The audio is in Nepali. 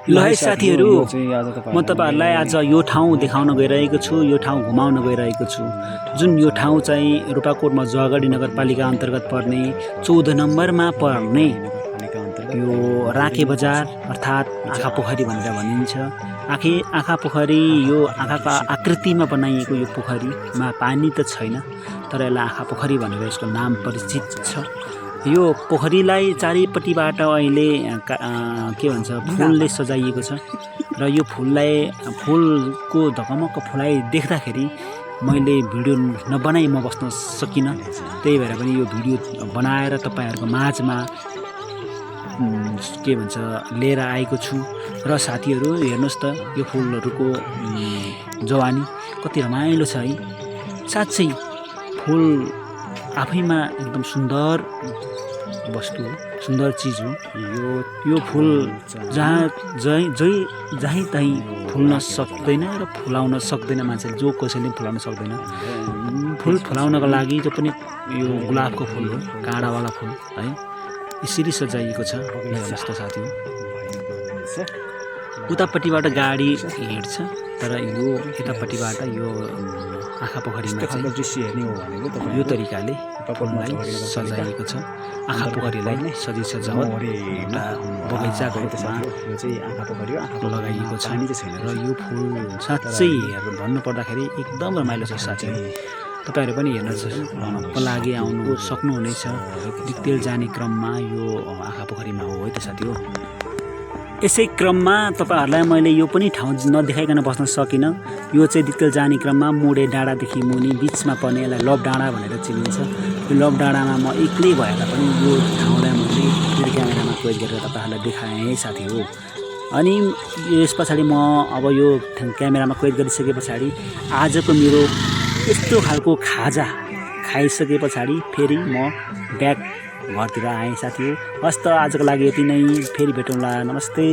ल है साथीहरू, म तपाईहरुलाई आज यो ठाउँ देखाउन गइरहेको छु, यो ठाउँ घुमाउन गइरहेको छु। जुन यो ठाउँ चाहिँ रूपाकोटमा जोगढी नगरपालिका अन्तर्गत पर्ने 14 नम्बरमा पर्ने यो राँके बजार अर्थात् आँखा पोखरी भनेर भनिन्छ। आँखा पोखरी यो आँखाका आकृतिमा बनाइएको यो पोखरीमा पानी त छैन, तर यसलाई आँखा पोखरी भनेर यसको नाम परिचित छ। यो पोखरीलाई चारैपट्टिबाट अहिले के भन्छ फुलले सजाइएको छ र यो फुलको धकमक्क फुलाइ देख्दाखेरि मैले भिडियो नबनाई म बस्न सकिनँ। त्यही भएर पनि यो भिडियो बनाएर तपाईहरुको माझमा के भन्छ लिएर आएको छु। र साथीहरु हेर्नुस् त यो फुलहरुको जवानी कति रमाइलो छ है। साच्चै फुल आफैमा एकदम सुन्दर वस्तु हो, सुन्दर चीज हो। यो फुल जहीँ तहीँ फुल्न सक्दैन र फुलाउन सक्दैन। मान्छेले जो कसैले फुलाउन सक्दैन। फुल फुलाउनको लागि जो पनि यो गुलाबको फुल हो, काँडावाला फुल है, यसरी सजाइएको छ। हेर्नुस् त साथी, उतापट्टिबाट गाडी हिँड्छ, तर यो यतापट्टिबाट यो आँखा पोखरीमा चाहिँ दृश्य हेर्ने हो भनेको तपाईँ यो तरिकाले फुललाई सजाइएको छ। आँखा पोखरीलाई सजावट एउटा बगैँचाको रूपमा यो चाहिँ आँखा पोखरी हो, लगाइएको छ। र यो फुल साँच्चै भन्नुपर्दाखेरि एकदम रमाइलो छ साथी। तपाईहरु पनि हेर्नको लागि आउनु सक्नुहुनेछ। दिक्तेल जाने क्रममा यो आँखा पोखरीमा हो है त साथी हो। यसै क्रममा तपाईहरुलाई मैले यो पनि ठाउँ नदेखाइकन बस्न सकिनँ। यो चाहिँ दिक्तेल जाने क्रममा मुडे डाँडादेखि मुनि बीचमा पर्ने यसलाई लभ डाँडा भनेर चिनिन्छ। यो लभ डाँडामा म एक्लै भएर पनि यो ठाउँलाई मैले मेरो क्यामेरामा कैद गरेर तपाईहरुलाई देखाएँ साथी हो। अनि यस पछाडि म अब यो क्यामेरामा कैद गरिसके पछाडि आजको मेरो यस्तो खालको खाजा खाइसके पछाडि फेरि म ब्याक घरतिर आएँ साथी हो। हस् त आजको लागि यति नै, फेरि भेटौँला, नमस्ते।